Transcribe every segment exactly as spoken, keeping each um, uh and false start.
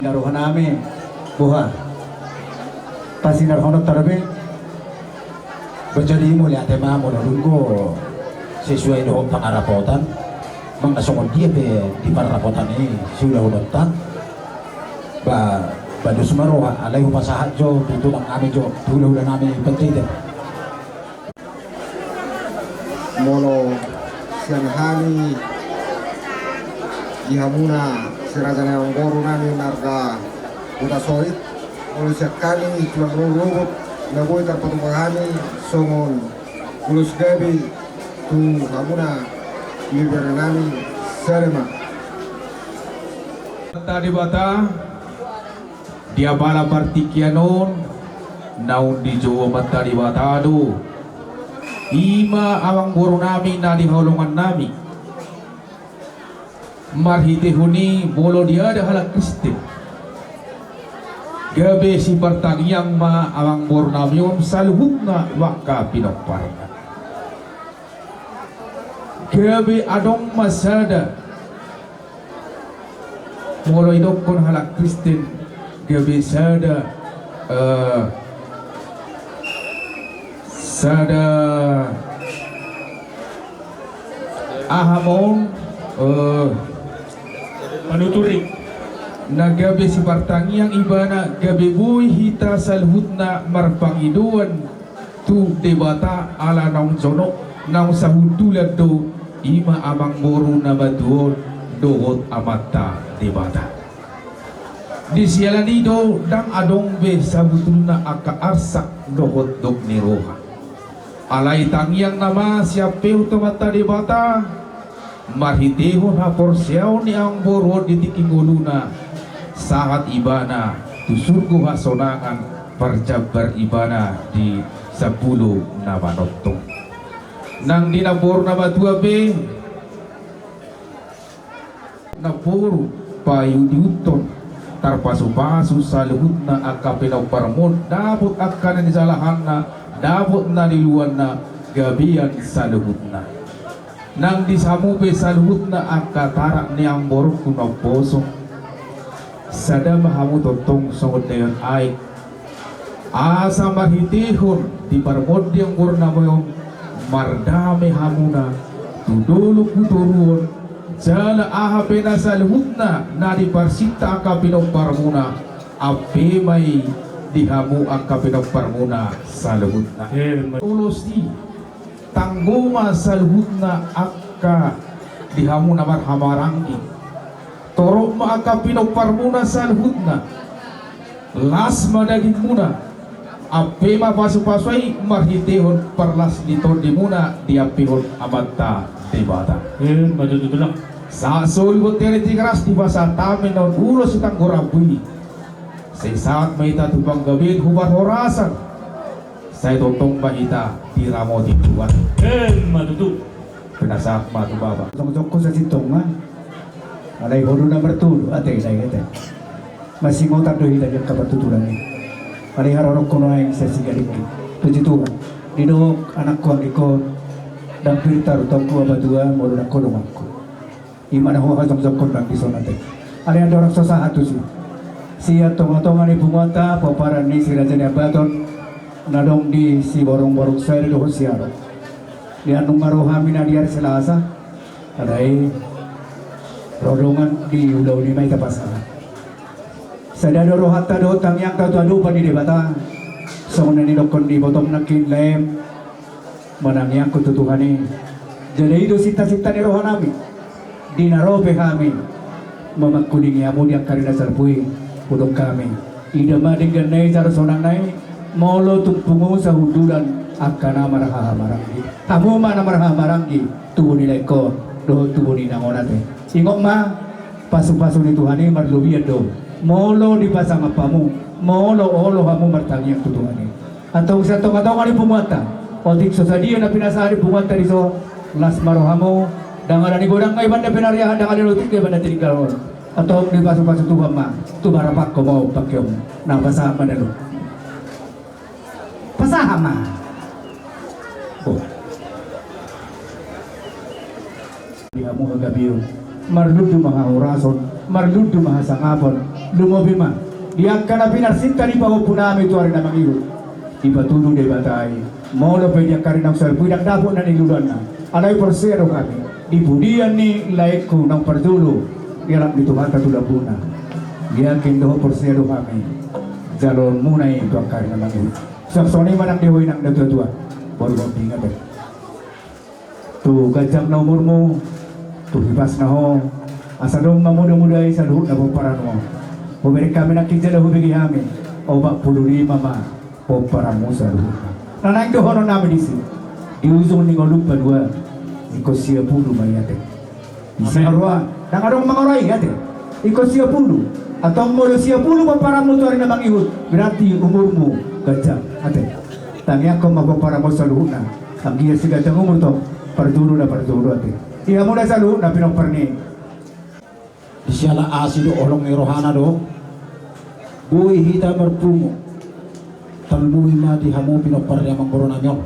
Na roha nami, boha, pasinarhononta dope. Ba jadi mauliate ma molo dung do sesuai dohot pangarapotan. Manang na songon dia pe di parrapotan i siulahononta, ba, ba dos ma roha, alai hupasahat jo tu tulang nami jo, tu hulahula nami Panjaitan. Molo sian hami di hamuna si raja ni amangboru nami marga Hutasoit, molo sian hami tulang rorobot na boi tarpatupa hami songon ulos gabe tu hamuna ibebere nami, sada ma. Amanta Debata, di apala partingkian on naung dijou Amanta Debata do, i ma amangboru nami na di haholongan nami. Marhitehon i molo diada halak Kristen, gabe sipartangiang ma amangboru nami on saluhutna angka pinomparna. Gabe adong ma sada, molo idokkon halak Kristen, gabe sada, eh, sada, aha ma on, eh, panuturi. Na gabe sipartangiang ibana, gabe boi hita saluhutna marpangidoan tu Debata ala naung jonok, naung sahundulan do, i ma amangboru na matua on dohot Amanta Debata. Di siala ni i do ndang adong be sabutulna angka arsak dohot dok ni roha. Alai tangiangna ma siampehon tu Amanta Debata, marhitehon haporseaon ni amangboru on di tingki ngoluna, sahat ibana tu surgo hasonangan, parjambar ibana di sampulu na manongtong. Nang di namboru na matua pe, namboru, paihut-ihuthon, tarpasu-pasu saluhutna angka pinomparmon, dapot angka na nijalahanna, dapot na niluluanna, gabean saluhutna. Nang di hamu pe saluhutna angka tarak ni amangborungku na umposo, sada ma hamu tongtong songon daion aek, asa marhitehon di parmonding ni amangboru nami on, mardame hamuna tu dolok tu toruan, jala aha pe na saluhutna na diparsinta angka pinomparmuna, ampe ma i di hamu angka pinomparmuna saluhutna. Emma. Ulos i, tanggo ma saluhutna angka di hamu na marhahamaranggi. Torop ma angka pinomparmuna saluhutna. Las ma dagingmuna. Ampe ma pasu-pasu i marhitehon parlas ni tondimuna diampehon Amanta Debata. Emma tutu, Tulang. Sahat solu bontean ni Tigaras dipasahat hami on ulos sitanggo rambu i. Sai sahat ma hita tu panggabean, tu parhorasan. Sai tongtong ma hita diramoti Tuhan. Emma tutu. Pinasahat ma tu Bapa. Jongjongku sasintongna. Alai ho do na martolu, ate, ate, ate. Masingotan do hita di angka partuturan i. Alai harorokkon aek sasinggaringgi. Puji Tuhan. Didok anakku anggikkon, ndang pir tarutongku, Ama Tuan, molo ndang ho donganku. I ma na huhajongjongkon nang dison, ate. Alai andorang so sahat tusi, sian tonga-tonga ni punguanta, pomparan ni Si Raja Niambaton, na adong di Siborongborong Sada dohot Siaro. Di annon ma ro hami na di ari Selasa, alai ro dongan di ulaon i ma hita pasahat. Sada do rohanta dohot tangiangta tu adopan ni Debata, songon na nidokkon ni ibotom nangkin, Laem, manangiangkon tu Tuhan i. Jala i do sinta-sinta ni roha nami. Di na ro pe hami mamangkulingi hamu di angka ari na salpu i, hudok hami, ida ma dengganna i jala sonangna i, molo tung pungu sahundulan angka na marhahamaranggi. Hamu ma na marhahamaranggi, tubu ni laengkon dohot tubu ni inangon, ate. Ingot ma, pasu-pasu ni Tuhan i marlobian do molo dipasangap hamu, molo olo hamu martangiang tu Tuhan i. Antong sian tonga-tonga ni punguanta, otik so sadia na pinasahat ni punguanta dison, las ma rohamu. Ndang ada ni godang ngai banda pinariahan, ndang ada ni otik ngai banda tininggalhon. Antong dipasu-pasu Tuhan ma tu barapangko ma on pangkeonmu. Na pasahat ma dalu. Pasahat ma. Oh. Di hamu hagabeon, marlundu ma hahorason, marlundu ma hasangapon. Lumobi ma di angka na pinarsinta ni pahompunami tu ari na mangihut. Dipatudu Debata i, molo pe di angka ari naung salpu i ndang dapot na niluluanna, alai porsea do hami di pudian ni laengku naung parjolo dialap ni Tuhanta tu lambungna. Yakin dohot porsea do hami jaloonmuna i tu angka ari na mangihut. Suang songon i ma nang di ho inang na tuatua, boru Ginting ate. Tu ganjangna umurmu, tu hipasna ho, asa domma muda-muda i saluhutna pomparanmu. Hubereng hami nangkin jala hubege hami opat pulu lima ma pomparanmu saluhutna. Na naeng dohononnami disi, di ujung ni ngolu padua, ingkon sia pulu ma i ate. Ise roa, ndang adong mangoroi ate. Ingkon sia pulu. Antong molo sia pulu pomparanmu tu ari na mangihut, berarti umurmu ganjang ate. Tangiangkon ma pomparanmu saluhutna, anggiat siganjang umur tong, parjolo na parjolo ate. Di hamuna saluhutna pinompar ni. Di siala asi do holong ni rohana do. Boi hita marpungu. Tarlumobi ma di hamu pinompar ni amangborunami on.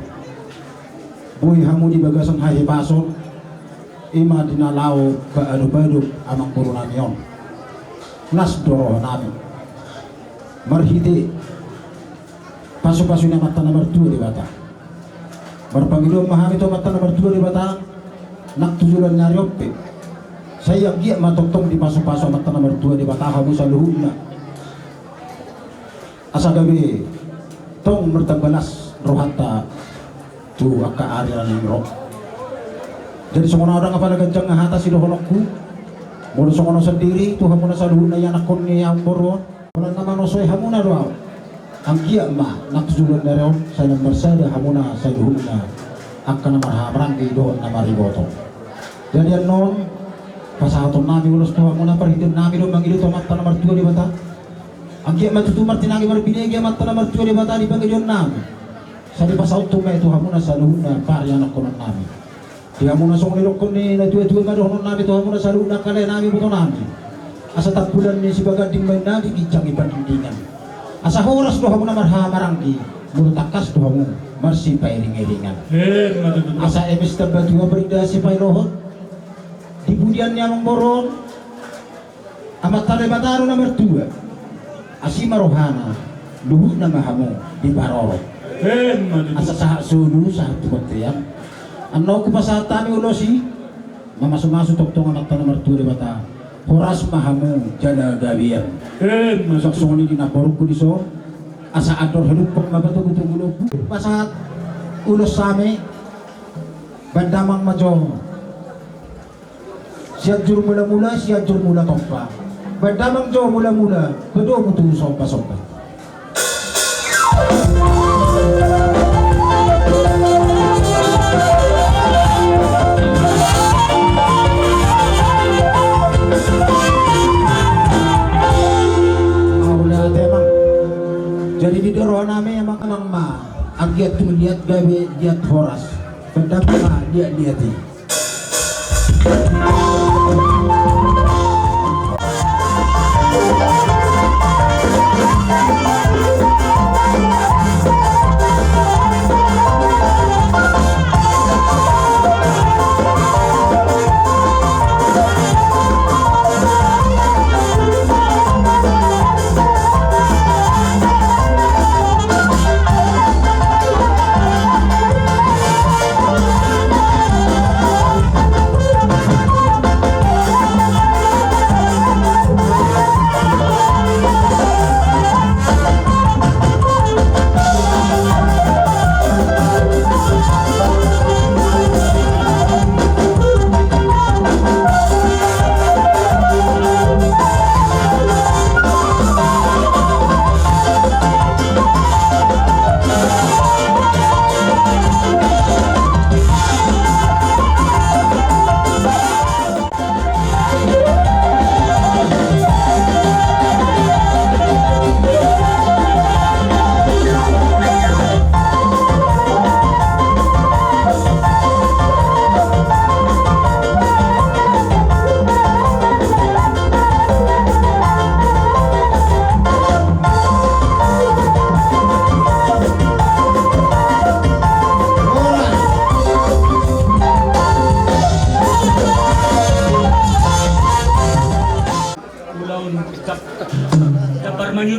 Boi hamu di bagasan hahipason. I ma di na laho paadopadop amangborunami on. Las do rohanami marhite pasupasu ni Amanta na martua Debata. Marpangidoan ma hami tu Amanta na martua Debata nang tu joloan ni ari on pe. Sai anggiat ma tongtong dipasupasu Amanta na martua Debata hamu saluhutna. Asa gabe tong martamba las rohanta tu angka ari na naeng ro. Jadi songon on, ndang apala ganjang hata sidohononku. Molo songon on sandiri tu hamuna saluhutna ianakhon ni amangboru on. Molo na manosoi hamuna do au. Anggiat ma nang tu joloan ni ari on sai na marsada hamuna saluhutna angka na marhahamaranggi dohot na mariboto. Jadi annon pasahatonnami ulos tu hamuna, parhiteannami do mangido tu Amanta na martua Debata. Anggiat ma tutu martinangi marbinege Amanta na martua Debata di pangidoannami. Sai dipasaut ma i tu hamuna saluhutna parianakkononnami. Di hamuna songon didokkon ni na tuatua ma dohononnami tu hamuna saluhutna angka laenami ibotonami. Asa tampulan ni sibaganding ma inna di ginjang ni pandingdingan. Asa horas do hamuna marhahamaranggi, molo tangkas do hamu marsipairingiringan. Asa eme sitamba tua parindahan sipailohot. Di pudian ni amangboru on Amanta Debata do na martua. Asi ma rohana, luhutna ma hamu diparorot. Asa sahat solu sahat tu bontean. Annon hupasahat hami ulos i mamasumasu tongtong Amanta na martua Debata. Horas ma hamu jala gabean. Suang songon i di namborungku dison. Asa andor halumpang ma patogutogu lombu. Pasahat ulos hami. Baen damang ma jo. Sianjur Mulamula, Sianjur Mula Tompa. Baen damang jo Mulamula, padomu tu sombasomba. Jadi di rohanami amang, amang ma anggiat tu liat gabe liat horas. Baen damang ma liat-liat i.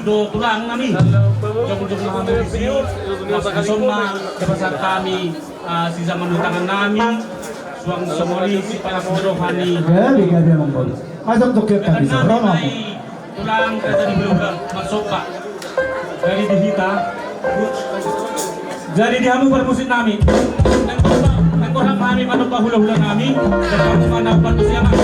Tulang nami, jongjong ma hamu disi. Laos dison ma dipasahat hami, ah, sijaman ni tangan nami, suang songon i sipalas ni roha ni. Gabe, gabe, amang boru. Masuk tu kita. Tulang, raja ni hulahula, masuk, Pak. Jadi di hita. Jadi di hamu parmusik nami. Nang gohap hami manomba hulahula nami, dan hamu ma na parmusik nami.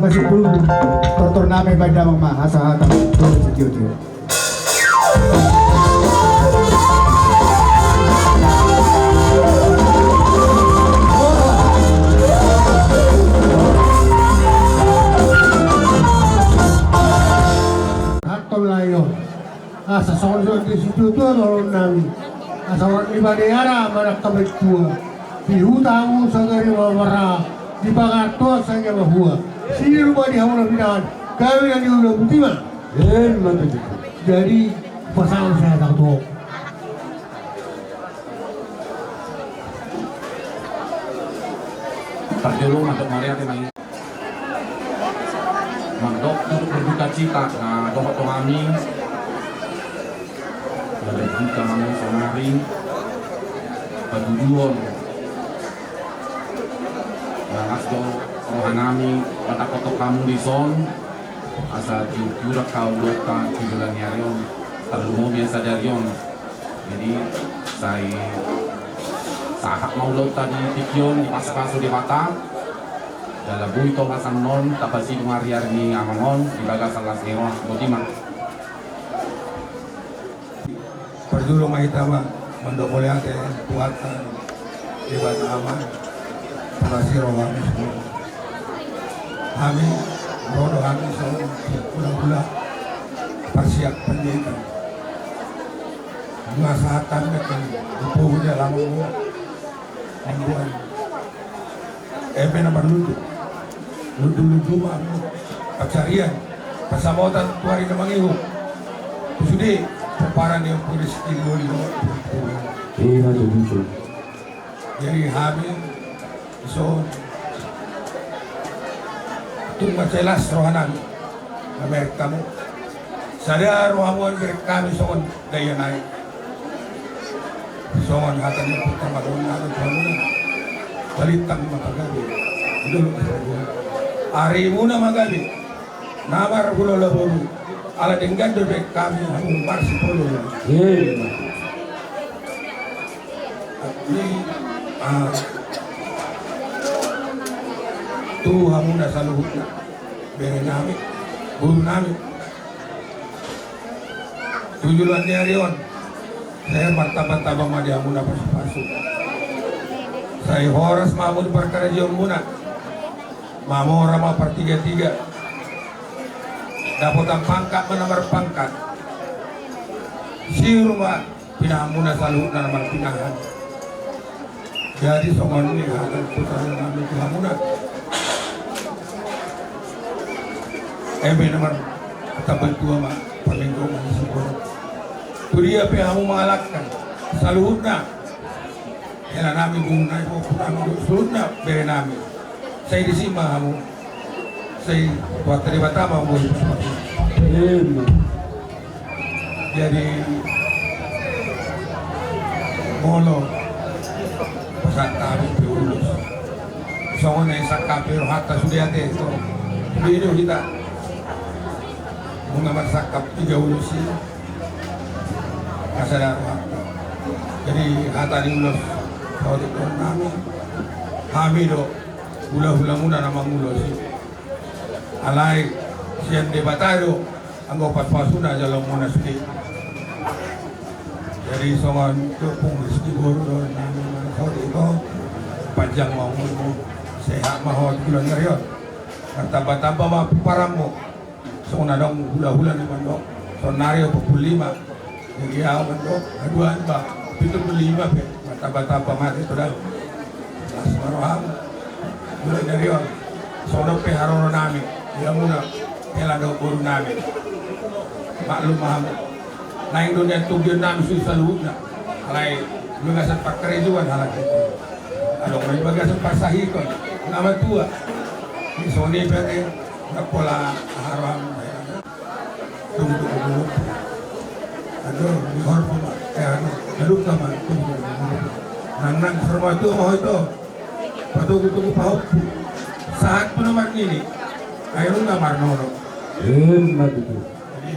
Tortor nami baen damang ma, asa hata tu sitio-tio. Antong lae on. Asa songon i do di situtu ma dohonon nami. Asa horas ni badeara manang hamatua. Di huta hamu sagari ma marhaha, di pangarantoan sagia ma hua. Sini rupani hamu na pinahan, gabe na niula buti ma. Emma tutu. Jadi pasahat sahat tu ho. Parjolo mandok mauliate ma i. Mandok turut berduka cita na dohot tu hami. Berduka hami saonari. Patuduhon na las do roha nami mandapothon hamu dison. Asa tiur-tiuran hau dohot tu joloan ni ari on. Tarlumobi sadari on. Jadi sai sahat ma ulaonta di tingki on, dipasu-pasu Debata. Jala boi tong asa annon tapasidung ari-ari ni amang on di bagasan las ni roha. Boti ma. Parjolo ma hita ma mandok mauliate tu Tuhanta Debata Ama. Parasi roha ni suku. Hami, ro do hami songon hula-hula parsiap pandita. Nunga sahat hami nangkin di pogu ni alaman on. Mamboan. Eme na marlundu. Lundu-lundu ma pansarian. Pansamotan tu ari na mangihut. Tu sude pomparan ni Ompu Rizky Goli. Iya, betul. Jadi hami dison tung mansai las roha nami mamereng hamu. Sada roha muna bereng hami songon daihan aek. Songon hata ni Ompunta Marhormat na dohonon, balintang ma pagabe di dolok ni sadari on. Arimuna ma gabe na marhulahula boru. Ala denggan do bereng hami hamu marsipolo. Emma. Ni, ah, tu hamuna saluhutna, bere nami, boru nami. Tu joloan ni ari on, sai martamba-tamba ma di hamuna pasu-pasu. Sai horas ma hamu di parkarajaonmuna. Mamora ma partiga-tiga. Dapotan pangkat ma na marpangkat. Siur ma pinahanmuna saluhutna na marpinahan. Jadi songon i hata putaran nami tu hamuna. Eme na martamba tua ma parlinggoman ni siborok. Tu dia pe hamu mangalangka saluhutna. Hela nami, boru nami, ompu nami, saluhutna bere nami. Sai disi ma hamu. Sai Tuhanta Debata ma hamu. Emma. Jadi molo pasahat hami pe ulos songon na isangkap pe rohanta sude ate, to. Boi do hita nunga marsangkap tiga ulos i. Asa da rohanta. Jadi hata ni ulos saotik dohonon nami. Hami do hula-hulamuna na mangulos i. Alai sian Debata do anggo pasu-pasuna jaloonmuna sude. Jadi songon tu Ompu Rizky boru do nami, manang saotik i, panjang ma umurmu, sehat ma ho tu joloan ni ari on. Martamba-tamba ma pomparanmu. Songon adong hula-hula na mandok, saonari opat pulu lima. Jadi au mandok haduan ba pitu pulu lima pe. Martamba-tamba ma ate tu da. Las ma roham. Mulai dari on, songon on pe haroro nami di hamuna, hela dohot boru nami. Maklum ma hamu. Naeng do nian togion nami sude saluhutna. Alai di bagasan parkarejoan halak i. Adong ma di bagasan parsahiton na matua. Ni songon i pe ate. Ndang pola aha roham. Tunggu, tunggu dulu. Aduh, di horbo ma. Eh, aduh, aduh, sama. Tunggu, tunggu dulu. Nang, nang, horbo tu, horbo tu. Patunggu, tunggu, pahompu. Sahat pun amat ini. Ayo, nunga marnono. Emma tutu. Jadi,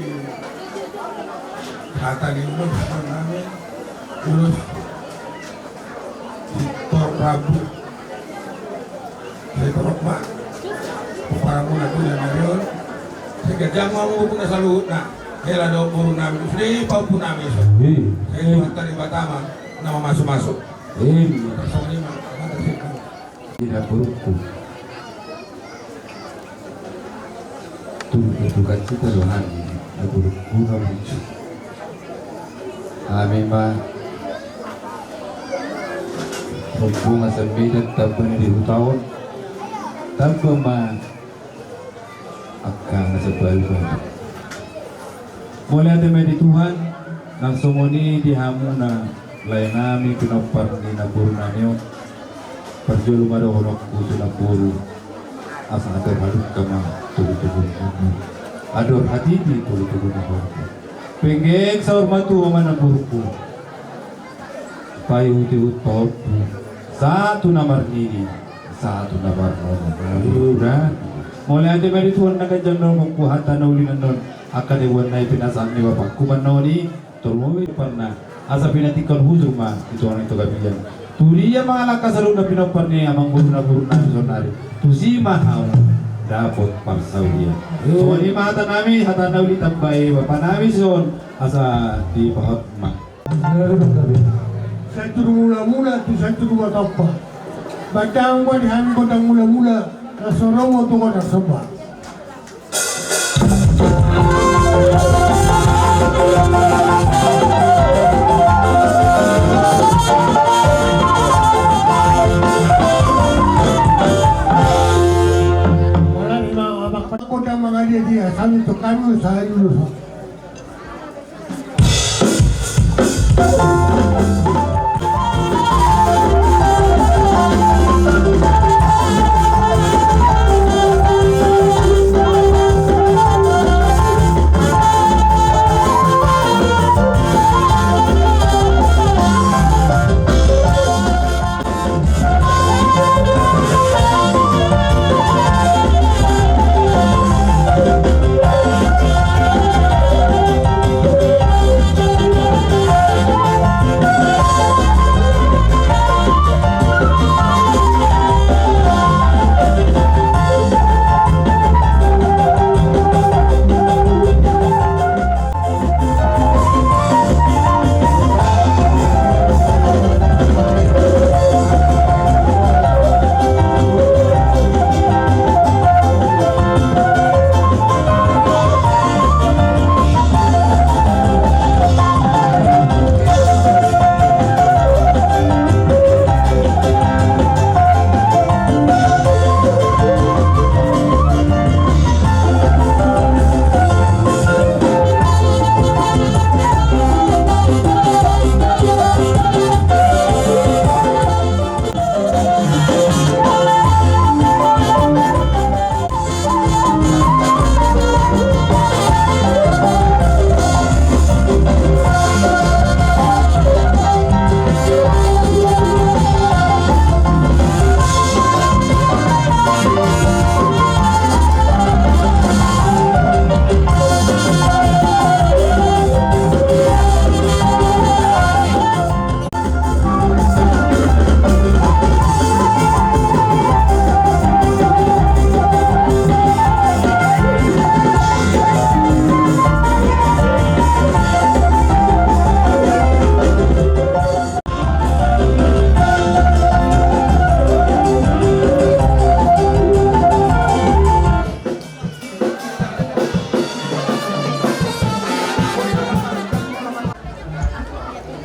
hata ni ulos, nami. Ulos. Sitorop rambu. Sitorop ma. Pomparan Muna tulang nami on. Sehingga jam mau buku na saluhutna. Hela do boru nami sude pahompu nami so. Iya. Sai Tuhanta Debata ma na mamasumasu. Iya. Songon i ma. Mantap sih. Tidak burukku. Tutu, tutu kan kita dohan. Tidak burukku na burukku. Hami ma. Rombongan sambilan tamba na di huta on. Tamba ma. Angka na sabalbal. Mauliate ma di Tuhan, nang songon i di hamuna lae nami pinompar ni namboru nami on. Parjolo ma dohononku tu namboru, asa andor hadungka ma tolu-tolu ni umur. Andor hatiti tolu-tolu ni umur. Penggeng saur matua ma namboruku. Paihut-ihut pahompu, sahat tu na marnini, sahat tu na marnono. Uda. Mauliate ma di Tuhan na ganjang dohononku hata na uli annon, angka na boan nai pinasahat ni bapakku mannon i, tolu ma i parna, asa pinatingkon hujur ma di tonga ni togabian. Tu dia mangalangka saluhutna pinompar ni amangboru namboru nami saonari, tusi ma hamu dapot parsaulian. Songon i ma hata nami, hata na uli tambai bapa nami son, asa dipahot ma. Sai tu mula-mula tu sai tu mula tompa. Batang buat hami kota mula-mula na soromo tu kota somba. Kota mangadia dia sami tu kami usaha dulu.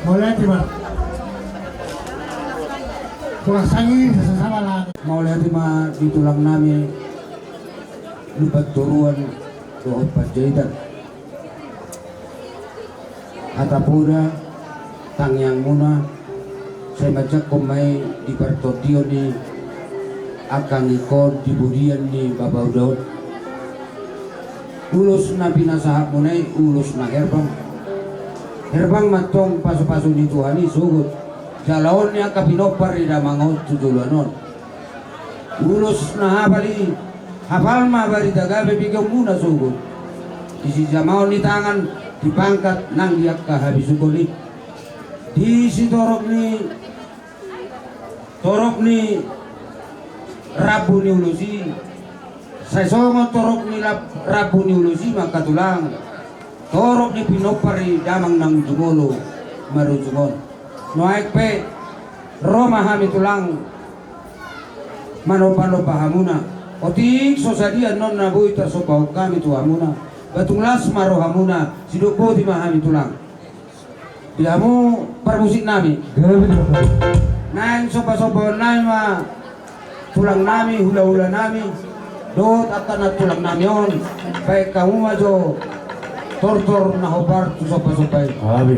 Mauliate ma. Tulang sanggi sasama lang. Mauliate ma di tulang nami Lumban Toruan dohot Panjaitan. Hata poda tangiangmuna, sai manjangkon ma i di partondion ni angka ingkon di pudian ni bapa uda on. Ulos na pinasahatmuna i ulos na herbang. Herbang ma antong pasupasu ni Tuhan i sogot jala on ni angka pinompar ni damang on tu joloan on. Ulos na hapal i, hapal ma barita gabe begeonmuna sogot di sijamaon ni tangan, di pangkat nang di angka habisuhon i. Di sitorop ni, torop ni rambu ni ulos i, Sai songon torop ni lap-, rambu ni ulos i ma angka tulang, torop ni pinompar ni damang nang jumolo marujung on. Nuaeng pe ro ma hami tulang manomba-nomba hamuna. Otik so sadia annon na boi tarsombahon hami tu hamuna, ba tung las ma rohamuna, sidok boti ma hami tulang. Di hamu parmusik nami. Gabe do. Naeng somba-sombahon nami ma tulang nami, hula-hula nami, dohot angka nantulang nami on, baen hamu ma jo tortor na hombar tu somba-somba i. Gabe.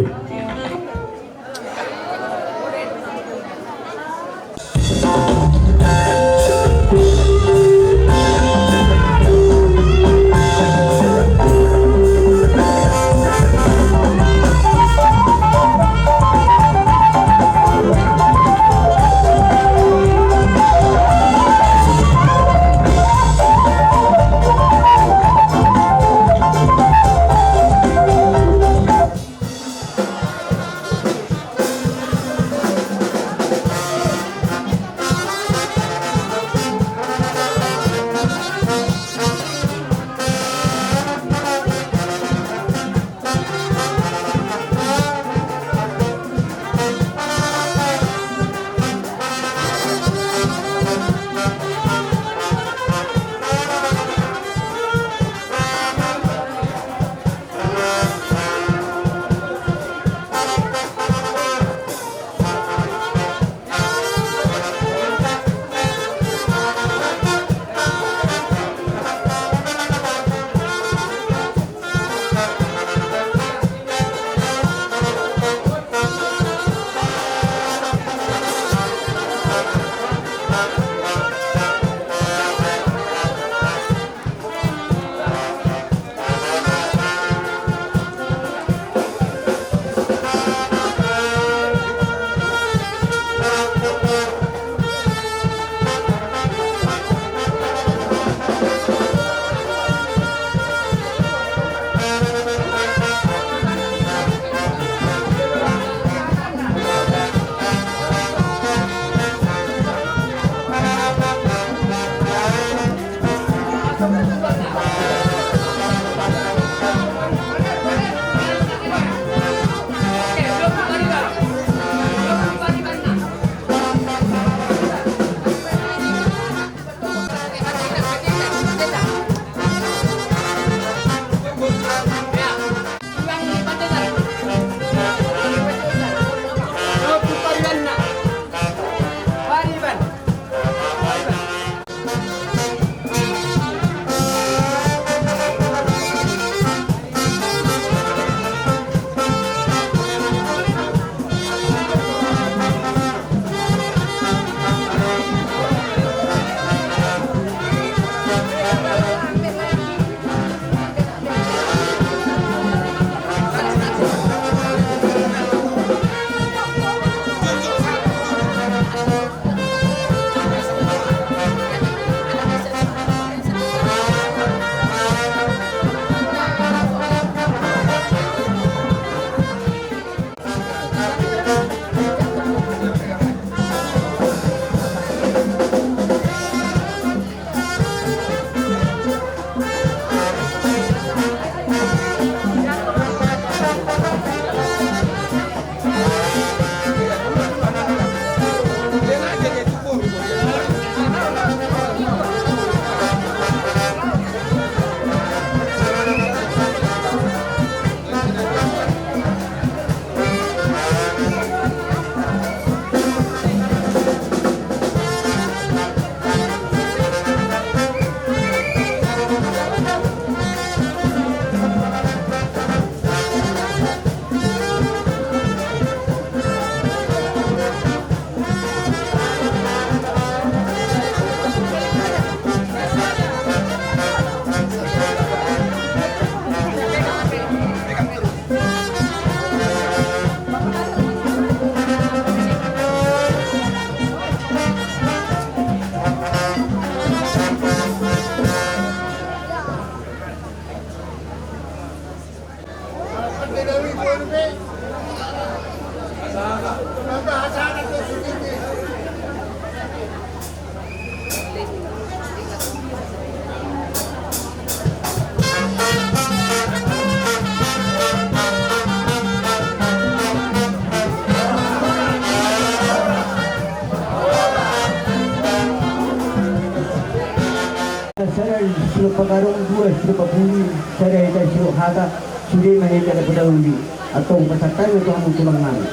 Pagarung dua sirupapuli, sada hita siruk hata, sude ma hita dapot uli. Antong pasahat hami tu hamu tulang nami.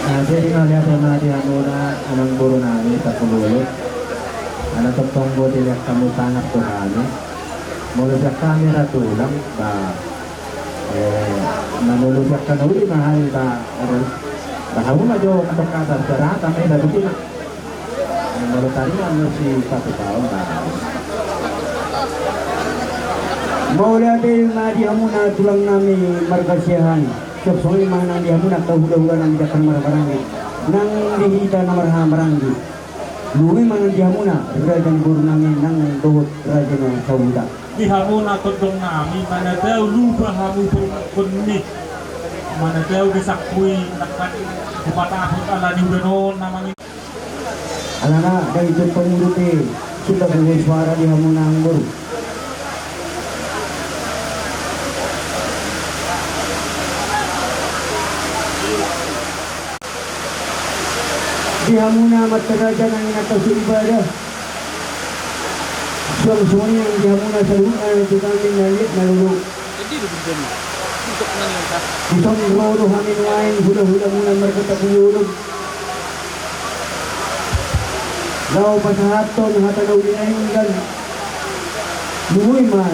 Nah, jadi mauliate ma di hamuna amang boru nami Tapulolo. Ala tongtong boi dilehon hamu sangap tu hami. Molo sian hami ra tulang, ba, eh, na molo sian hami uli ma hami ba, ba hamu ma jo mandok hata, sarahan hami ba tutu ma. Molo taringot na sipatupaon ba. Mauliate ma di hamuna tulang nami marga Siahaan. Suang songon i ma nang di hamuna angka hulahula nami di angka na marhahamaranggi, nang di hita na marhahamaranggi. Lumobi ma nang di hamuna raja ni boru nami nang dohot raja ni sahuta. Di hamuna tondong nami, mana tau lupa hamu pengkonni, mana tau disakui, takkan hupatahut ala ni ulanon na mangin. Alana dang ito pangurute, suda boi suara di hamuna amang boru. Di hamuna amanta raja nang inanta soripada. Suang songon i nang di hamuna saluhutna tu hami na liat na lolo. Dison ro do hami nuaeng hulahulamuna marga Tapulolo. Laho pasahathon hata na uli na denggan. Lumobi ma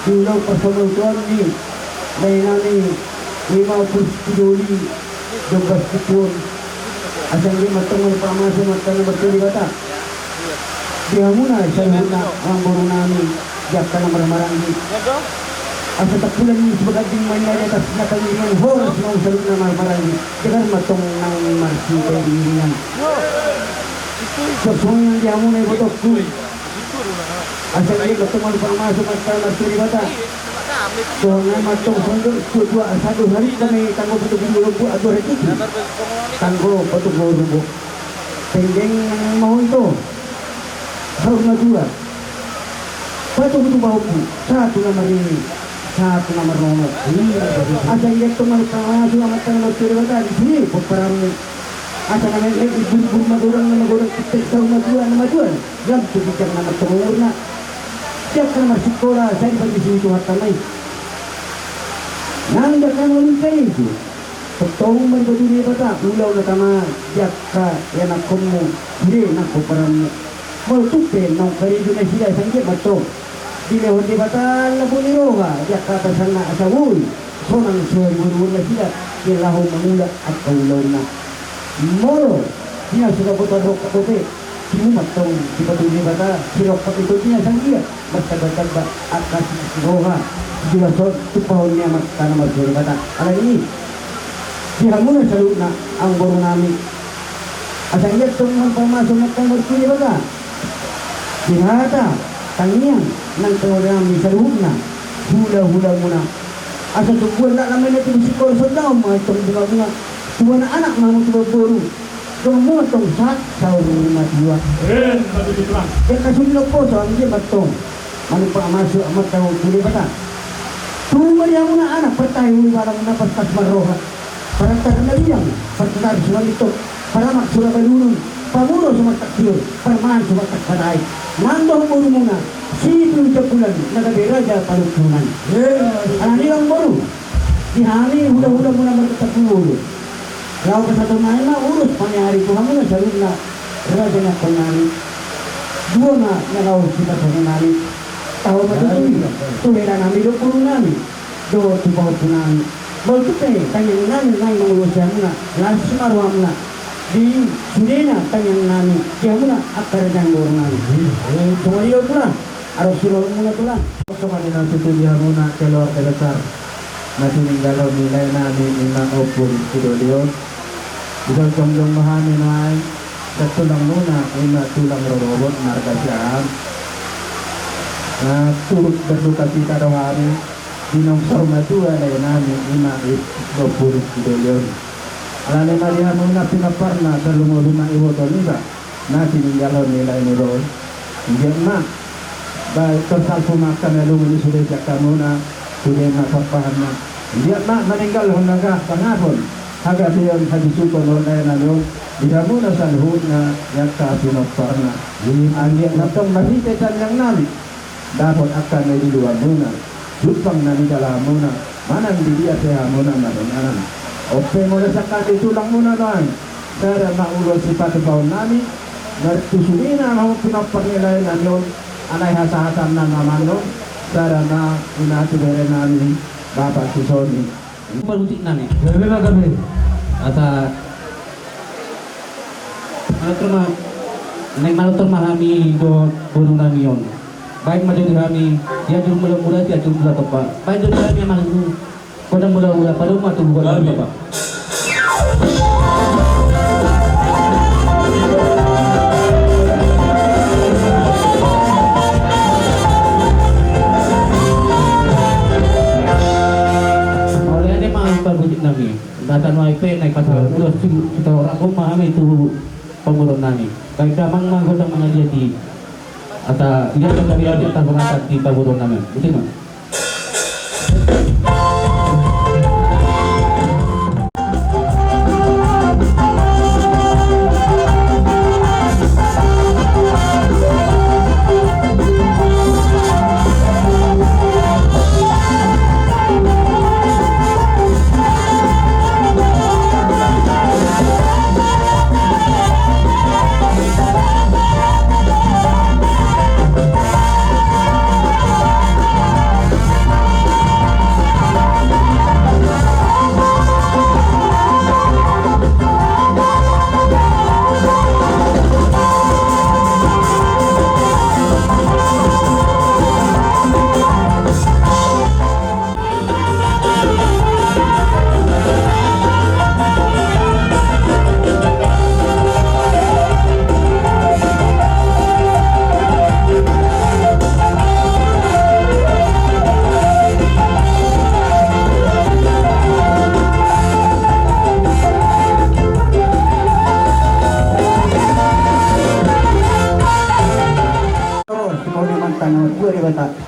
di ulaon parsaulian ni lae nami, ima Opulus Sidoli, Dombas Tipuon. Asa anggiat ma antong mauliate ma sude amanta na martua Debata. Di hamuna saluhutna amang boru nami di angka na marhahamaranggi. Asa tampulan ni sibaganding ma i na di atas na pangiringan, horas ma hamu saluhutna marhahamaranggi. Degar ma antong nang marsipairingiringan. Suang songon i nang di hamuna ibotongku. Asa anggiat ma antong mauliate ma sude amanta na martua Debata. Songon i ma antong songon i do, tua-tua asa do hari kami tanggo putupung lombu ago hari itu. Tanggo putupung lombu. Penggeng ma ho ito. Saur matua. Patubu tu pahompu. Sahat tu na marnini. Sahat tu na marnono. Asa anggiat ma antong mauliate ma sude amanta na martua Debata di sude pomparanmu. Asa na mekmek di burbur magodang na magodang, saur matua na matua. Lam tu ginjang na martonga umurna. Di angka na marsikola, sai dipatusi Tuhanta ma i. Nang di angka na manungkun i tu. Tongtong ma dipatudu Debata ulaon na tama di angka ianakkonmu, sude nang pomparanmu. Molo tung pe naung karejo nasida, asa anggiat ma antong dilehon Debata lambok ni roha di angka atasanna asa boi sonang so di boruboru nasida di laho mangula angka ulaonna. Molo di na so dapotan rongkap dope, timu ma antong dipatudu Debata sirongkap ni tondi na sanggia, martamba-tamba angka siroha, sijolo tumpahon ni amanta na martua Debata. Alani i, di hamuna saluhutna amang boru nami, asa anggiat ma antong mauliate ma sude amanta na martua Debata. Di hata tangiang nang tangihon nami saluhutna hulahulamuna. Asa tumbuan na mamainna tu sikola, songon on ma antong bungabunga. Tubuan anak ma hamu, tubuan boru. Donganmu ma antong sahat saur matua. Di angka sude lomposo, anggiat ma antong manumpak masu amanta na martua Debata. Tubu ma di hamuna anak partahi uli balang na paspas marroha. Parantar na biang, parantar sumangintok, paramak sura balunun, pamuro sumantak sior, parmahan sumantak patai. Nang dohot borumuna, si Pitu Jambulan, na gabe raja Panungkunan. Alani i amang boru, di hami hulahulamuna marga Tapulolo, laho pasahaton nami ma ulos paniari tu hamuna saluhutna raja ni ampang nami. Dua ma na laho sipasahaton nami. Taho ma tutu i tu hela nami dohot boru nami. Dohot tu pahompu nami. Molo tung pe tangiang nami nang mangulosi hamuna, las ma rohamuna. Di sudena tangiang nami di hamuna angka raja ni boru nami. Songon i do tulang, adong surahanmuna tulang. Songon i ma tutu di hamuna keluarga besar na tininggalhon ni lae nami ima Ompung Sidolion. Dijongjong ma hami nuaeng sian tulang muna ima tulang rorobot marga Siahaan. Na turut berduka cita do hami di naung saur matua lae nami ima Ompung Sidolion. Alani i ma di hamuna pinomparna, tarlumobi ma iboto niba na tininggalhon ni lae niba on. Anggiat ma ba tor salpu ma angka na lungun i sude sian hamuna, sude ma parpahanna. Anggiat ma maninggalhon na ga sangapon, hagabeon, habisuhon lae nami on. Di hamuna saluhutna, angka pinomparna. Anggiat ma tong marhite tangiang nami dapot angka na diluanmuna, jumpang na nidalahanmuna, manang di dia pe hamuna maringanan. On pe molo sangkap di tulangmuna nuaeng, sada ma ulos sipatupaon nami, martusuk ina ma hamu pinompar ni lae nami on, alai hasahatan nama manon, sada ma ina tu bere nami, Bapak Sisoni. Parhusip nami. Gabe ma gabe. Asa manortor ma, naeng manortor ma hami dohot boru nami on. Baen ma jo di hami, di ajur mula-mula, di ajur mula tompa. Baen jo di hami amang godang mula-mula, padomu ma tubu godang tompa. Mauliate ma parhusip nami. Data nuaeng pe naeng pasahat ulos tu, tu torangkon ma hami tu pamoruon nami. Baen damang ma godang mangaliat i. Asa ia pe kami ia pe tasuratan di pamoruon nami. Ute ma.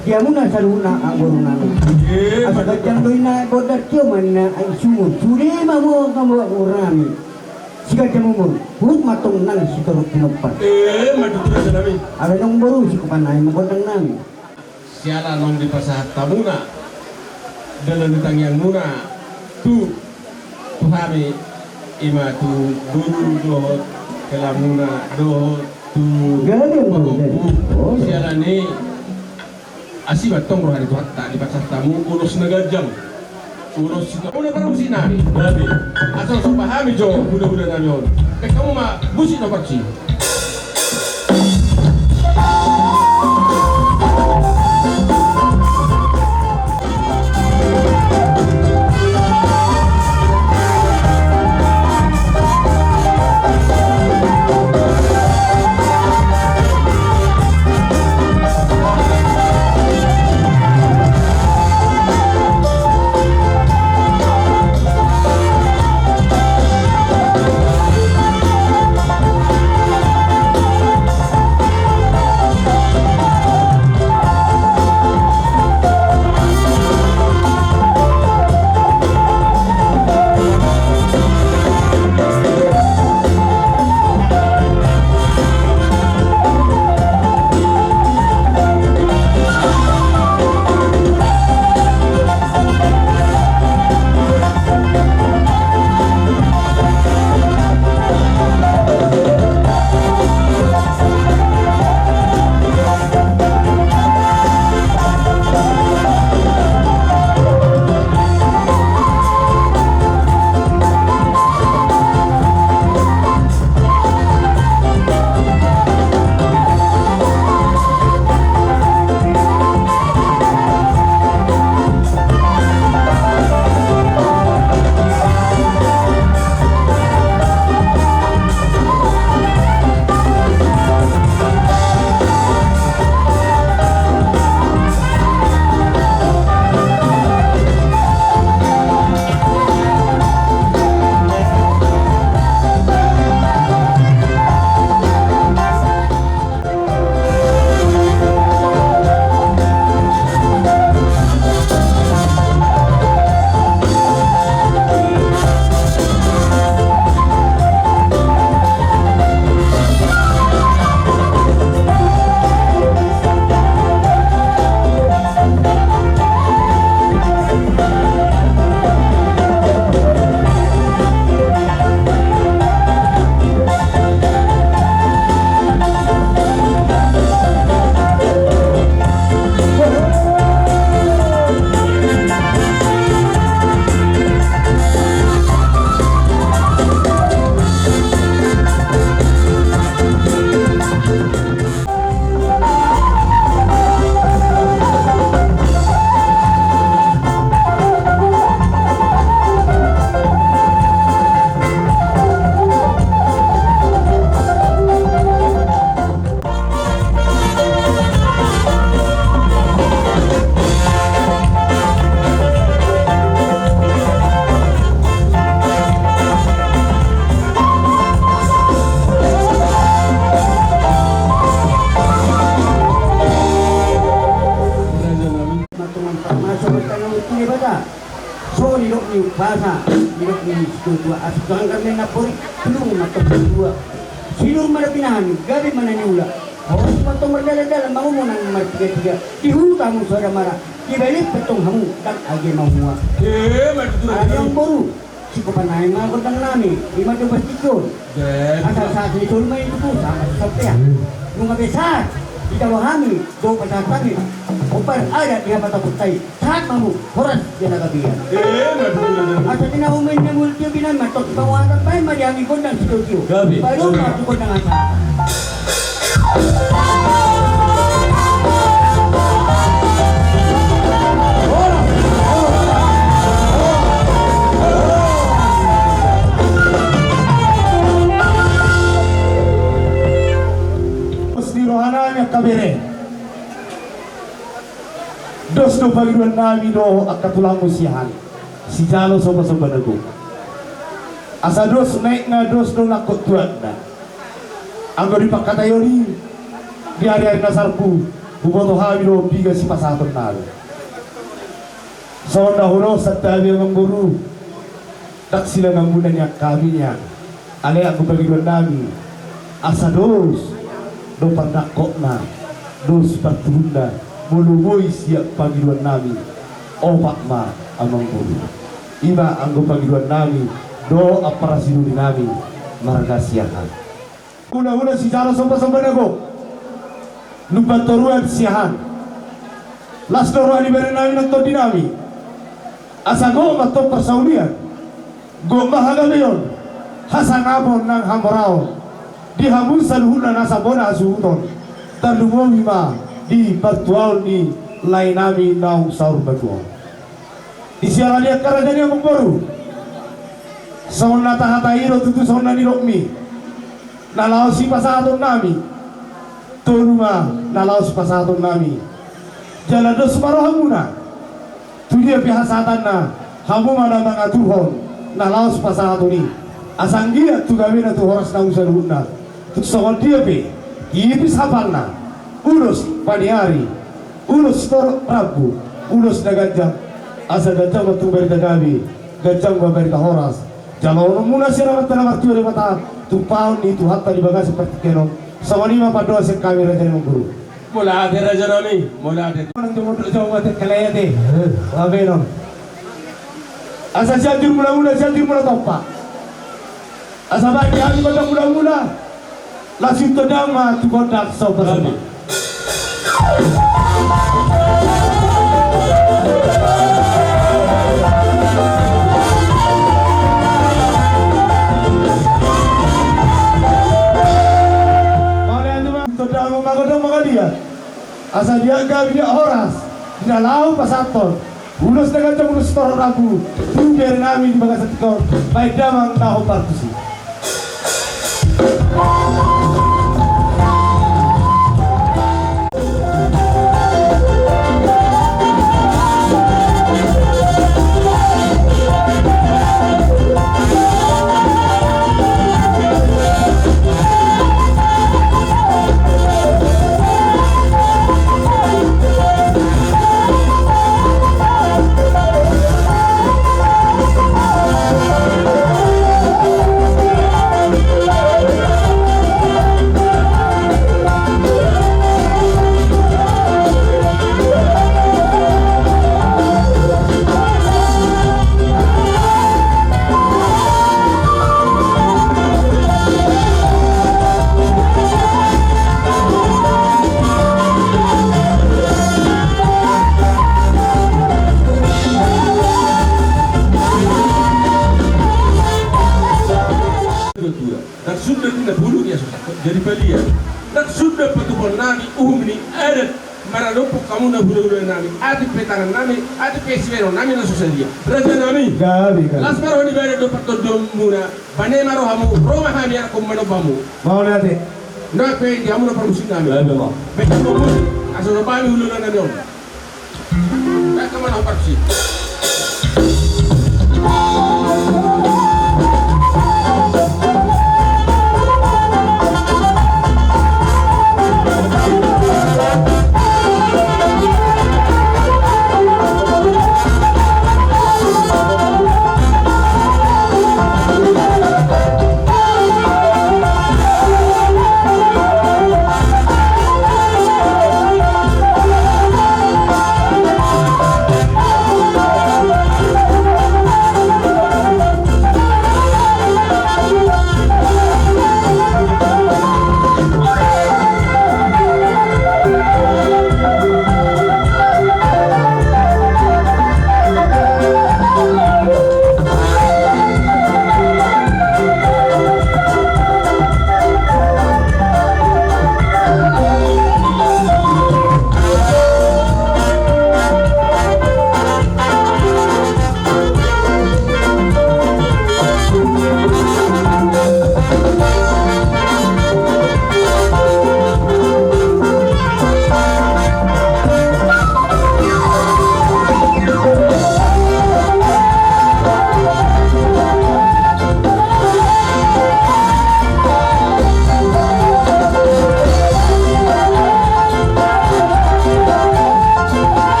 Di hamuna saluhutna anggo boru nami. Asa ganjang do ina gondang tio ma ina ai sumur. Sude ma hamu anggo boru nami. Siganjang umur, huhut ma tong nang sitorop pinompar. Alai nang boru sikopan nai ma gondang nami. Siala naung dipasahat hamuna dalan ni tangiangmuna tu, tu hami, ima tu boru dohot helamuna dohot tu pahompu. Siala ni asi ma tong roha ni Tuhanta dipasahat hamu ulos na ganjang. Ulos sita, ulos parhusip nami. Asa so pahami jo hulahula nami on. Pe hamu ma musik na parsi. Pasa, didok ni situatua, asa tu angka na porik, tulung ma tong dua. Sinur ma na pinahan, gabe ma na niula. Horas ma tong mardalan-dalan, mangomo nang martiga-tiga. Di huta hamu sada mara, di balik pe tong hamu, ndang age mahua. Amangboru, sikopan nami ma gondang nami, i ma do bastikon. Asa sahat ni solu ma i tutu, sama si sampean. Nunga be sahat, di tabo hami, do pasahat hami. Ompar ada di hapa tapuk tai. Sahat ma hamu, horas jala gabe. Asa tinahu main na multio binan ma tok di panguatan baen ma di hami gondang sitio-tio. Gabe. Baru ma tu gondang asa. Pos di roha nami angka bere. Dos do pangidoan nami dohot angka tulangmu sian sijalo somba-somba na gok. Asa dos naikna dos do nangkok tuatna. Anggo di pangkataion i, di ari-ari na salpu, huboto hami do piga sipasahaton nami. Songon na hudokkon santabi amangboru. Ndang silangamuna nian hami nian. Alai anggo pangidoan nami, asa dos do parnangkokna, dos partuhunna, molo boi sian pangidoan nami, opat ma amangboru. I ma anggo pangidoan nami dohot ampara sidoli nami marga Siahaan. Hula-hula sijalo somba-somba na gok. Lumban toruan Siahaan. Las do roha ni bere nami nang tondi nami. Asa gok ma tong parsaulian. Gok ma hagabeon. Hasangapon nang hamoraon. Di hamu saluhutna nasa bona hasuhuton. Tarlumobi ma di partuaon ni lae nami naung saur matua on. Di siala ni angka raja ni amangboru. Songon na tahatai do tutu songon na nidokmi. Na laos sipasahaton nami. Tolu ma na laos sipasahaton nami. Jala dos ma rohamuna. Tu dia pe hasahatanna, hamu ma na mangaturhon na laos pasahaton i. Asa anggiat tu gabe na tu horas na saluhutna. Tu songon dia pe, tipis hapalna. Ulos paniari. Ulos sitorop rambu, ulos na ganjang, asa ganjang ma tu barita gabe, ganjang ma barita horas. Jaloonmuna sian Amanta na martua Debata, tumpahon ni Tuhanta di bagasan partingkian on. Songon i ma pandohan sian hami raja ni amangboru. Mauliate raja nami, mauliate. Nang tu mondok jauh mate kalete. Abe non. Asa Sianjur Mula-mula, Sianjur Mula Tompa. Asa baen di hami gondang mula-mula. Langsung tondang ma tu gondang somba-somba. Tondang ma gondang mangaliat. Asa diangka biak horas di na laho pasahathon ulos na ganjang, ulos sitorop rambu tu bere nami di bagasan tingki on, baen damang na hombar tusi. Ndang sunda na bulung ia so sangkot jadi balian. Ndang sunda patupaon nami uhum ni adat. Maradophon hamu na hula-hula nami, atik pe tangan nami, atik pe sibahenon nami na so sadia. Raja nami. Gabe, gabe. Las ma roha ni badan dohot partondion muna, bane ma rohamu, ro ma hami anakkon manomba hamu. Mauliate. Ndang pe di hamu na parmusik nami. Gabe ma. Baen hamu musik, asa somba hami hula-hula nami on. Baen hamu na parmusik.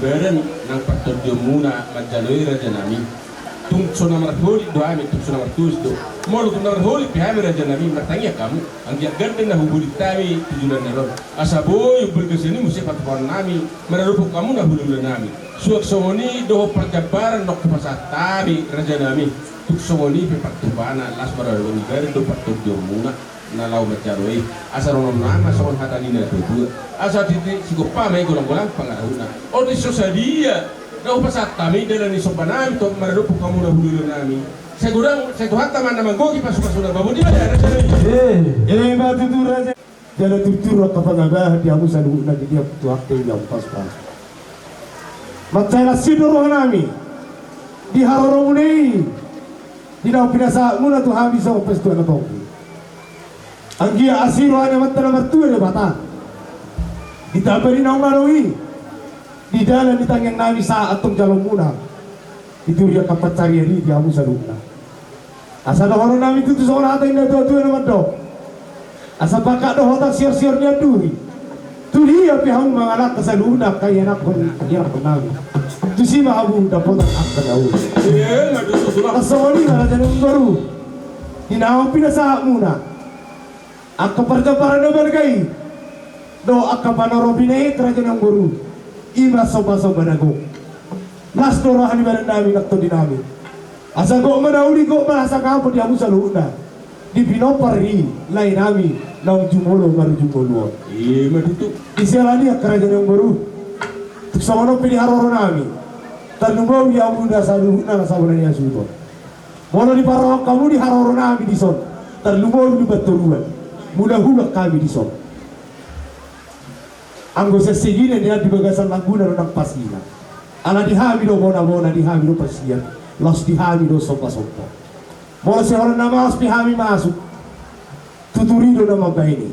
Badan nang partondionmuna manjalo i, rajanami. Tung so na marholit do hami, tung so na martulis do. Molo tung na marholit pe hami, rajanami, martangiang hamu. Anggiat gandeng na huholit hami tu joloan ni ari on, asa boi umbalga sian i muse patupaonnami maradophon hamu na hulahulanami. Suang songon i dohot parjambaran naung hupasahat hami, rajanami. Tung songon i pe partupana, las mardalan badan do partondionmuna na laho manjalo i. Asa dohononnami ma songon hata ni natuatua: Asa titi sigompa ma i, golanggolang pangarahutna. Otik so sadia na hupasahat hami dalan ni sombanami tu maradophon hamu na hulahulanami. Sai godang, sai Tuhanta ma na manggohi pasupasuna. Ba boti ma, rajanami. Eh, eh, ma tutu, raja. Jala turtur angka pangambahan di hamu saluhutna, di dia Tuhanta i di hamu pasupasu. Mansai las i do rohanami di haroromuna i, di naung pinasahatmuna tu hami songon pastuaon na tonggi. Anggiat asi roha ni Amanta na martua Debata, ditamba di naung malo i, di dalan ni tangiangnami sahat antong jaloonmuna, dituri angka pansarian i di hamu saluhutna. Asa dohononnami tutu songon hata ni natuatua na mandok: Asa pangkat do hotang siorsior ni anduri. Tu dia pe hamu mangalangka saluhutna angka ianakhon, ianakhonnami, tusi ma hamu dapotan angka na uli. Asa songon i ma, raja ni amangboru, di naung pinasahatmuna angka parjambaran na balga i dohot angka panoropi na i, raja ni amangboru, i ma sombasomba na gok. Las do roha ni badannami nang tondinami. Asa gok ma na uli, gok ma hasangapon di hamu saluhutna di pinompar ni laenami naung jumolo marujung ngolu on. I ma tutu. Di siala ni i, angka raja ni amangboru, tung songon on pe di haroronami, tarlumobi hamuna saluhutna na sabona ni hasuhuton. Molo diparrohahon hamu di haroronami dison, tarlumobi di partoruan, mulahulan hami dison. Anggo sian segina nian di bagasan langguna do nang pasina. Ala di hami do bonabona, di hami do parsian, laos di hami do sombasomba. Molo siholan na maos pe hami masuk, tuturi do na mambahen i.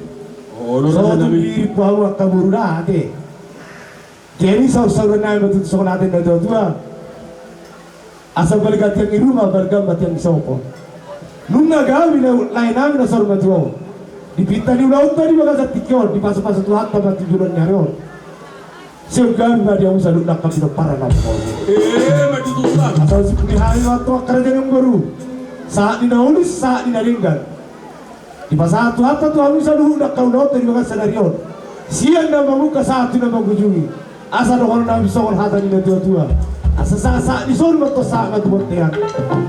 Olo, so rajanami. Tuturi po hamu angka boru da ate. Jadi saursaurannami ma tutu songon hata ni natuatua: Asa balga tiang ni ruma, balga ma tiang ni sopo. Nunga gabe na laenami na saur matua on, dipinta ni ulaonta di bagasan tingki on, dipasupasu Tuhanta ma tu joloan ni ari on. Sai gabe ma di hamu saluhutna angka pinomparan na pola. Eh, ma tutu, Tulang. Asa usipuli hami ma tu angka raja ni amangboru, sahat ni na ulis, sahat ni na denggan. Dipasahat Tuhanta tu hamu saluhutna angka ulaonta di bagasan ari on, sian na mamungka sahat tu na mangujungi. Asa dohononnami songon hata ni natuatua: Asa sahat, sahat dison ma antong, sahat ma tu bontean.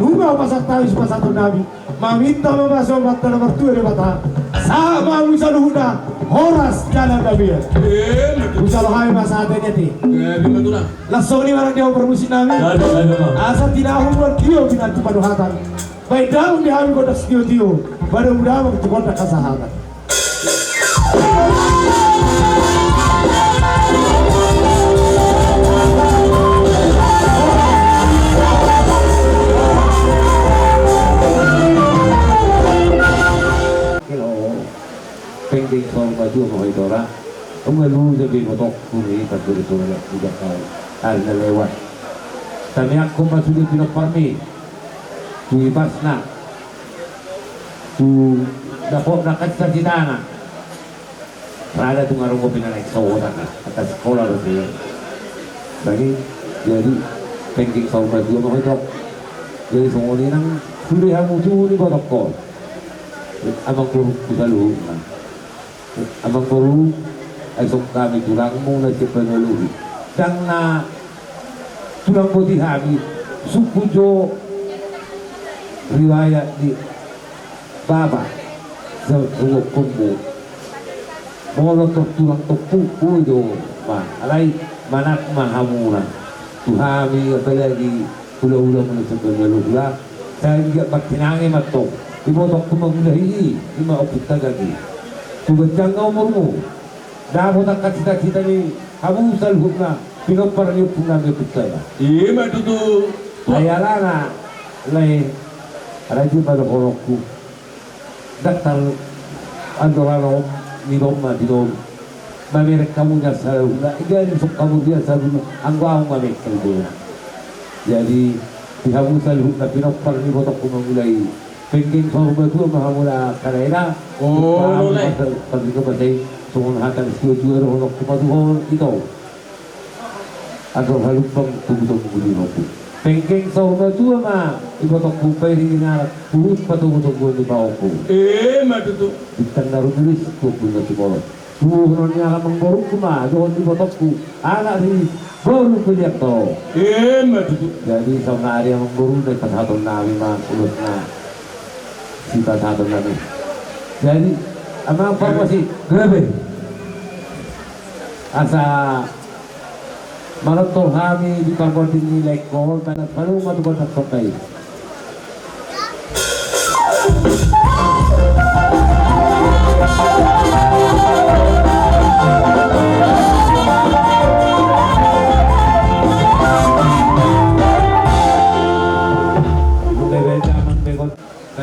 Nunga hupasahat hami sipasahatonnami, maminta ma basa Amanta na martua Debata, sahat ma hamu saluhutna horas jala gabe. Hujalo hami ma sahat ni ate. Las songon i ma nang di hamu parmusiknami. Asa tinahu mual tio pinantu panuhatan. Baen damang di hami gondang sitiotio, ba damang tu gondang hasahatan. Penggeng saur matua ma ho i, Tora. Unang lupa be ibotongku i, pas sudah sudah tidak tahu. Ada lewat. Tangiangkon ma sude pinomparmi tu ipasna, tu dapotna angka cita-citana. Rada tung adong dope na naeng sogot angka, angka sikola dope. Bagi, jadi, penggeng saur matua ma ho i, Tok. Jadi songon i nang sude hamu tu ibotongkon, amangborungku saluhutna. Amangboru, ai songon hami tulangmu na sian Banaluhi. Ndang na tulang boti hami, sungkun jo riwayat ni bapa, sa-, sahuonhonmu. Molo tor tulang tompukku do ma, alai manat ma hamuna tu hami, apalagi hula-hulamuna sian Banaluhi. Sai anggiat martinangi ma antong, ibotongku mangulahi i, i ma Ompunta Gagi. Tu ganjangna umurmu, dapot angka cita-cita ni hamu saluhutna pinompar ni ompungnami, Ompunta Gagi. I ma tutu. Ai alana, lae, rajin ma dohononku. Ndang tar andorana on nidok ma di dolu. Mamereng hamu nian saluhutna, i gabe dison hamu nian saluhutna, anggo ahu mamereng saluhutna. Jadi, di hamu saluhutna pinompar ni ibotongku mangula i, penggeng saur matua ma hamuna angka na ina. Olo, lae. Tapi kau masai songon hata ni situatua dohononku ma tu ho, ito. Andor halumpang tonggu-tonggu di lombu. Penggeng saur matua ma ibotongku, pairing ni anak huhut patonggu-tonggu ni pahompu. Ima tutu. Bintang na rumiris tu ombun na sumorop. Tuhonon ni amangborungku ma dohot ibotongku, anak ni boru Pudianto. Ima tutu. Jadi saonari amangboru, na pasahaton nami ma ulosna. Sipasahaton nami. Jadi amang parmasi. Gabe. Asa manortor hami di parbonding ni laengkon, panas palu ma tu gondang sonda i.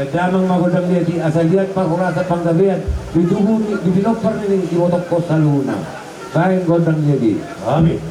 Damang ma gondang liat i, asa liat parhorasan panggabean di tubu ni, di pinompar ni ibotongkon saluhutna. Baen gondang liat i. Amin.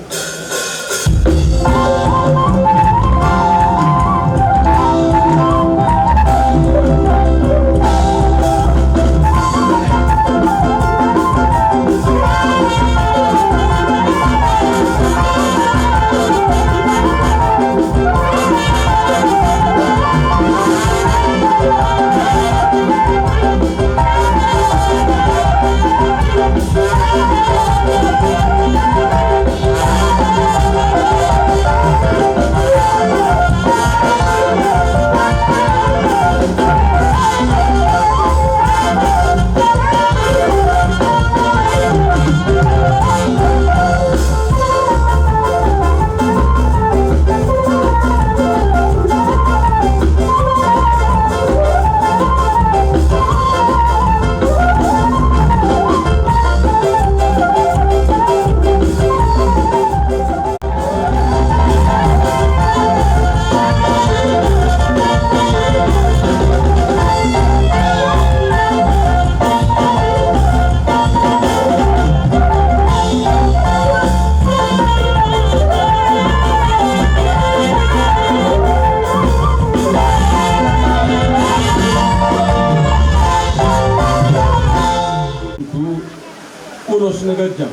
Ulos na ganjang,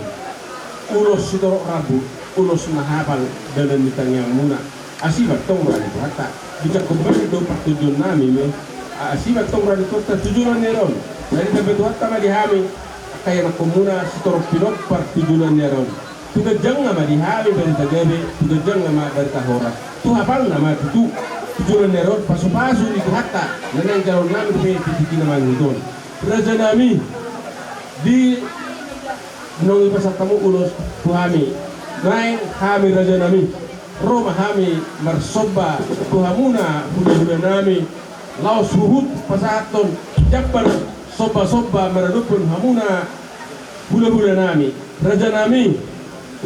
ulos sitorop rambu, ulos na hapal dalan ni tangiangmuna. Asi ma antong roha ni Tuhanta. Dijangkon bahen do partondionnami i. Asi ma antong roha ni Tuhanta tu joloan ni ari on. Jadi tamba Tuhanta ma di hami. Angka ianakkonmuna sitorop pinompar tu joloan ni ari on. Tu ganjangna ma di hami barita gabe, tu ganjangna ma barita horas. Tu hapalna ma tutu tu joloan ni ari on pasupasu ni Tuhanta. Na naeng jaloonnami dope di tingki na mangihut on. Rajanami, di naung ipasahat hamu ulos tu hami, naeng hami rajanami, ro ma hami marsomba tu hamuna hulahulanami, laos huhut pasahathon jambar sombasomba maradophon hamuna hulahulanami. Rajanami,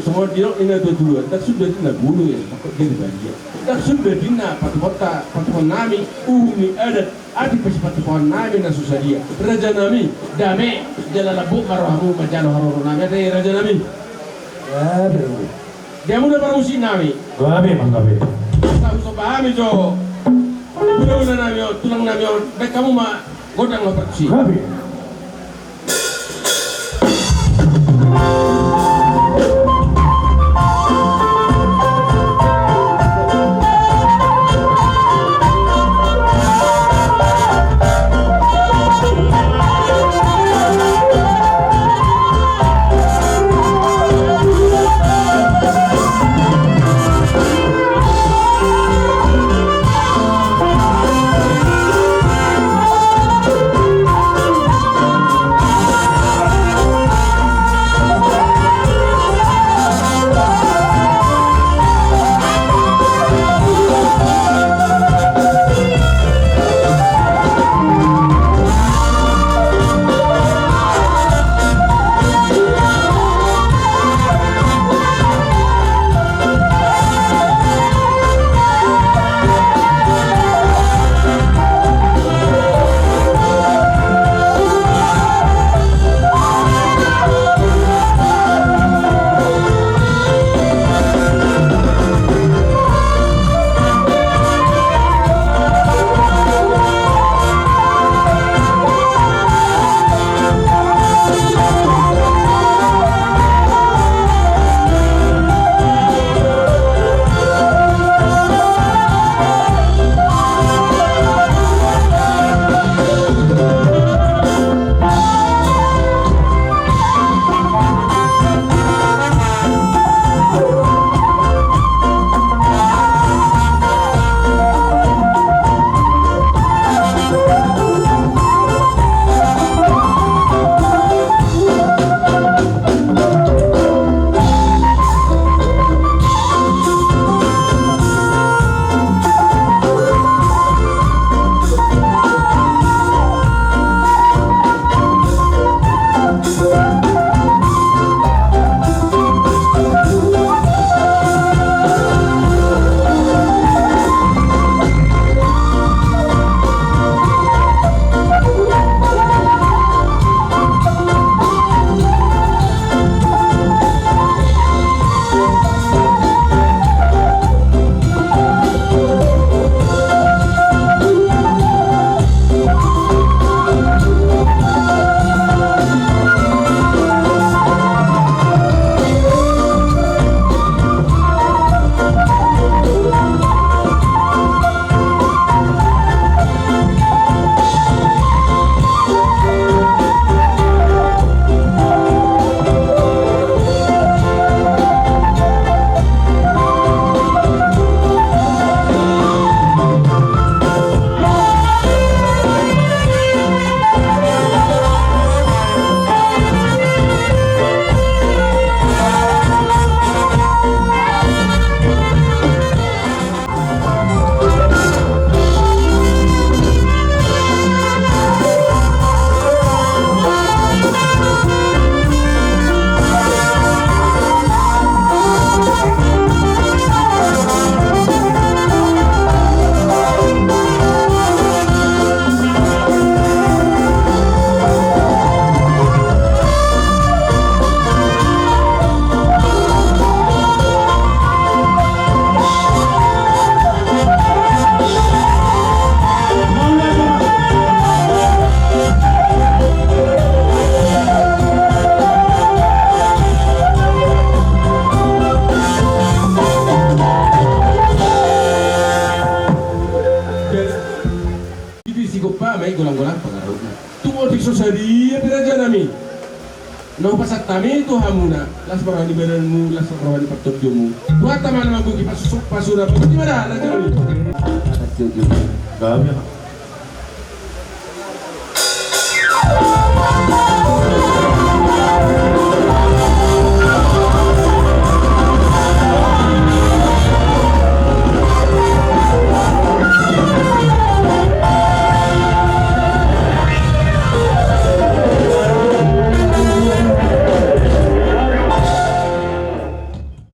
songon didok ni natuatua, ndang suda ninna guru ya, mangkot jadi badia. Ndang suda ninna patuhonta, patuhonnami uhum ni adat, atik pasipatupaonnami na so sadia. Rajanami, dame jala lambok ma rohamu manjalo haroronami, ate rajanami. Gabe. Di hamu na parmusiknami. Gabe ma gabe. Asa husomba hami jo hulahulanami on, tulangnami on, baen hamu ma gondang laho parmusik. Gabe. Na hupasahat hami tu hamuna, las ma roha ni badanmu, las ma roha ni partondionmu. Tuhanta ma na manggohi pasu-, pasuna, pasupasu ma da, rajanami. Gabe.